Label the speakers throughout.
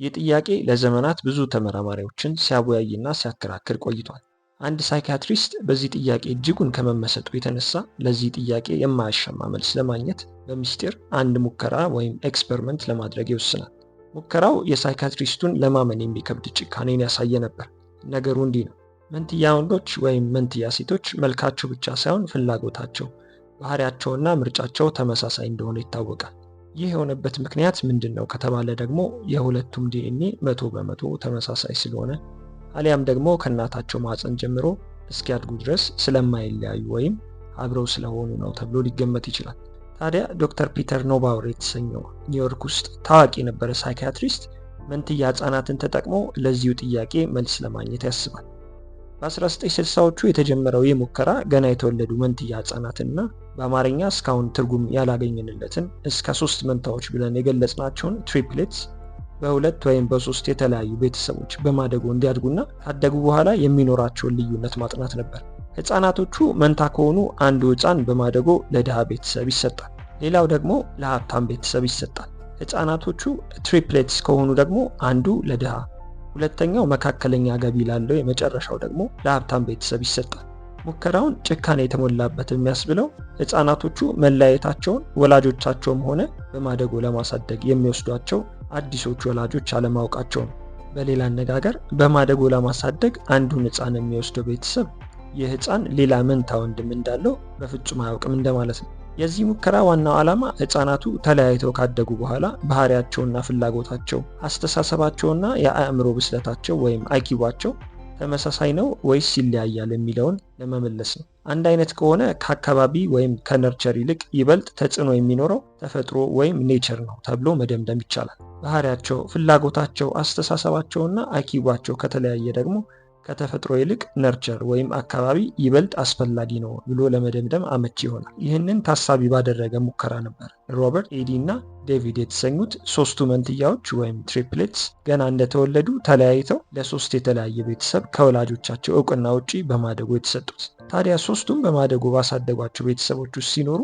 Speaker 1: ይህ ጥያቄ ለዘመናት ብዙ ተመራማሪዎችን ሲያወያይና ሲያከራክር ቆይቷል። አንድ psychiatrist በዚህ ጥያቄ እጅጉን ከመመሰጡ የተነሳ ለዚህ ጥያቄ የማያሻማ መልስ ለማግኘት በሚስጢር አንድ ሙከራ ወይም experiment ለማድረግ ይወስናል። ሙከራው የ psychiatrist ኡን ለማመን የሚከብድ ጭካኔን ያሳየ ነበር። ነገሩ እንዲህ ነው። መንትያ ወንዶች ወይም መንትያ ሴቶች መልካቸው ብቻ ሳይሆን ፍላጎታቸው፣ ባህሪያቸውና ምርጫቸው ተመሳሳይ እንደሆነ ይታወቃል። ይህ የሆነበት ምክንያት ምንድን ነው ከተባለ ደግሞ የሁለቱም ዲኤንኤ 100% ተመሳሳይ ስለሆነ አሊያም ደግሞ ከእናታቸው ማህፀን ጀምሮ እስኪያድጉ ድረስ ስለማይለያዩ ወይም አብረው ስለሆኑ ነው ተብሎ ሊገመት ይችላል። ታዲያ ዶክተር ፒተር ኖባውር የተሰኘው ኒውዮርክ ውስጥ ታዋቂ የነበረ psychiatrist መንትያ ህጻናትን ተጠቅሞ ለዚሁ ጥያቄ መልስ ለማግኘት ያስባል። በ1960ዎቹ የተጀመረው ይህ ሙከራ ገና የተወለዱ መንትያ ህጻናትንና በአማርኛ እስካሁን ትርጉም ያላገኘንለትን እስከ ሶስት መንታዎች ብለን የገለጽናቸውን triplets በሁለት ወይም በሶስት የተለያዩ ቤተሰቦች በማደጎ እንዲያድጉና ካደጉ በኋላ የሚኖራቸውን ልዩነት ማጥናት ነበር። ህፃናቶቹ መንታ ከሆኑ አንዱ ህፃን በማደጎ ለድሃ ቤተሰብ ይሰጣል፣ ሌላው ደግሞ ለሀብታም ቤተሰብ ይሰጣል። ህፃናቶቹ triplets ከሆኑ ደግሞ አንዱ ለድሃ፣ ሁለተኛው መካከለኛ ገቢ ላለው፣ የመጨረሻው ደግሞ ለሀብታም ቤተሰብ ይሰጣል። ሙከራውን ጭካኔ የተሞላበት የሚያስብለው ህፃናቶቹ መለያየታቸውን ወላጆቻቸውም ሆነ በማደጎ ለማሳደግ የሚወስዷቸው አዲሶቹ ወላጆች አለማወቃቸው ነው። በሌላ አነጋገር በማደጎ ለማሳደግ አንዱን ህፃን የሚወስደው ቤተሰብ ይህ ህፃን ሌላ መንታ ወንድም እንዳለው በፍጹም አያውቅም እንደማለት ነው። የዚህ ሙከራ ዋናው ዓላማ ህፃናቱ ተለያይተው ካደጉ በኋላ ባህሪያቸውና ፍላጎታቸው፣ አስተሳሰባቸውና የአእምሮ ብስለታቸው ወይም IQ ዋቸው ተመሳሳይ ነው ወይስ ይለያያል የሚለውን ለመመለስ ነው። አንድ አይነት ከሆነ ከአካባቢ ወይም ከ nurture ይልቅ ይበልጥ ተጽዕኖ የሚኖረው ተፈጥሮ ወይም nature ነው ተብሎ መደምደም ይቻላል። ባህሪያቸው፣ ፍላጎታቸው፣ አስተሳሰባቸውና IQ ዋቸው ከተለያየ ደግሞ ከተፈጥሮ ይልቅ nurture ወይም አካባቢ ይበልጥ አስፈላጊ ነው ብሎ ለመደምደም አመቺ ይሆናል። ይህንን ታሳቢ ባደረገ ሙከራ ነበር ሮበርት፣ ኤዲ እና ዴቪድ የተሰኙት ሶስቱ መንትያዎች ወይም triplets ገና እንደተወለዱ ተለያይተው ለሶስት የተለያየ ቤተሰብ ከወላጆቻቸው እውቅና ውጪ በማደጎ የተሰጡት። ታዲያ ሶስቱም በማደጎ ባሳደጓቸው ቤተሰቦች ውስጥ ሲኖሩ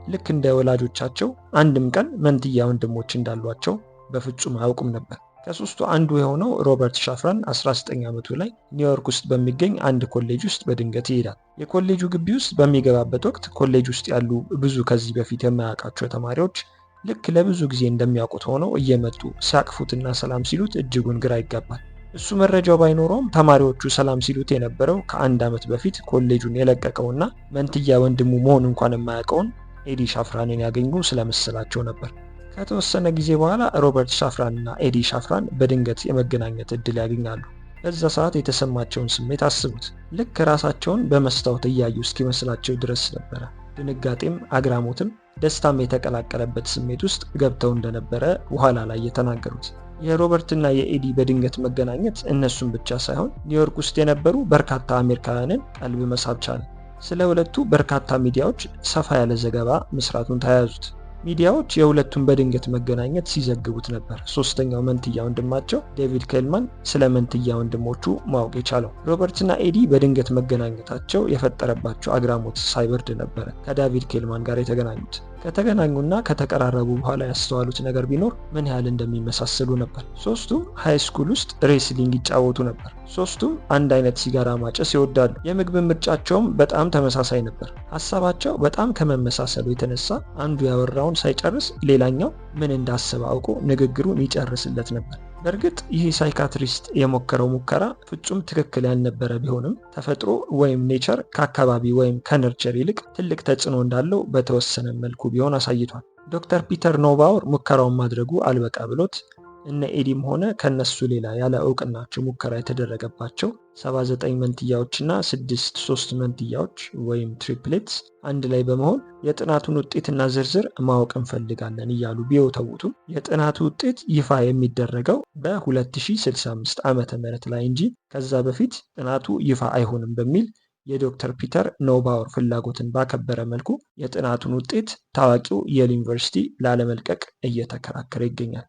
Speaker 1: ልክ እንደ ወላጆቻቸው አንድም ቀን መንትያ ወንድሞች እንዳሏቸው በፍጹም አያውቁም ነበር። ከሶስቱ አንዱ የሆነው ሮበርት ሻፍራን 19 ዓመቱ ላይ ኒውዮርክ ውስጥ በሚገኝ አንድ ኮሌጅ ውስጥ በድንገት ይሄዳል። የኮሌጁ ግቢ ውስጥ በሚገባበት ወቅት ኮሌጅ ውስጥ ያሉ ብዙ ከዚህ በፊት የማያውቃቸው ተማሪዎች ልክ ለብዙ ጊዜ እንደሚያውቁት ሆነው እየመጡ ሲያቅፉትና ሰላም ሲሉት እጅጉን ግራ ይጋባል። እሱ መረጃው ባይኖረውም ተማሪዎቹ ሰላም ሲሉት የነበረው ከአንድ ዓመት በፊት ኮሌጁን የለቀቀውና መንትያ ወንድሙ መሆኑ እንኳን የማያውቀውን ኤዲ ሻፍራንን ያገኙ ስለመሰላቸው ነበር። ከተወሰነ ጊዜ በኋላ ሮበርት ሻፍራን እና ኤዲ ሻፍራን በድንገት የመገናኘት እድል ያገኛሉ። በዛ ሰዓት የተሰማቸውን ስሜት አስቡት። ልክ ራሳቸውን በመስታወት እያዩ እስኪመስላቸው ድረስ ነበረ። ድንጋጤም፣ አግራሞትም ደስታም የተቀላቀለበት ስሜት ውስጥ ገብተው እንደነበረ በኋላ ላይ የተናገሩት። የሮበርትና የኤዲ በድንገት መገናኘት እነሱን ብቻ ሳይሆን ኒውዮርክ ውስጥ የነበሩ በርካታ አሜሪካውያንን ቀልብ መሳብ ቻለ። ስለ ሁለቱ በርካታ ሚዲያዎች ሰፋ ያለ ዘገባ መስራቱን ተያያዙት። ሚዲያዎች የሁለቱን በድንገት መገናኘት ሲዘግቡት ነበር። ሶስተኛው መንትያ ወንድማቸው ዴቪድ ኬልማን ስለ መንትያ ወንድሞቹ ማወቅ የቻለው ሮበርትና ኤዲ በድንገት መገናኘታቸው የፈጠረባቸው አግራሞት ሳይበርድ ነበረ ከዳቪድ ኬልማን ጋር የተገናኙት። ከተገናኙና ከተቀራረቡ በኋላ ያስተዋሉት ነገር ቢኖር ምን ያህል እንደሚመሳሰሉ ነበር። ሶስቱም high school ውስጥ wrestling ይጫወቱ ነበር። ሶስቱም አንድ አይነት ሲጋራ ማጨስ ይወዳሉ። የምግብ ምርጫቸውም በጣም ተመሳሳይ ነበር። ሀሳባቸው በጣም ከመመሳሰሉ የተነሳ አንዱ ያወራውን ሳይጨርስ ሌላኛው ምን እንዳሰበ አውቆ ንግግሩን ይጨርስለት ነበር። በእርግጥ ይህ psychiatrist የሞከረው ሙከራ ፍጹም ትክክል ያልነበረ ቢሆንም ተፈጥሮ ወይም nature ከአካባቢ ወይም ከ nurture ይልቅ ትልቅ ተጽዕኖ እንዳለው በተወሰነ መልኩ ቢሆን አሳይቷል። ዶክተር ፒተር ኖባውር ሙከራውን ማድረጉ አልበቃ ብሎት እነ ኤዲም ሆነ ከነሱ ሌላ ያለ እውቅናቸው ሙከራ የተደረገባቸው 79 መንትያዎችና 6 ሶስት መንትያዎች ወይም triplets አንድ ላይ በመሆን የጥናቱን ውጤትና ዝርዝር ማወቅ እንፈልጋለን እያሉ ቢወተውቱም የጥናቱ ውጤት ይፋ የሚደረገው በ2065 ዓመተ ምህረት ላይ እንጂ ከዛ በፊት ጥናቱ ይፋ አይሆንም በሚል የዶክተር ፒተር ኖባወር ፍላጎትን ባከበረ መልኩ የጥናቱን ውጤት ታዋቂው የል ዩኒቨርሲቲ ላለመልቀቅ እየተከራከረ ይገኛል።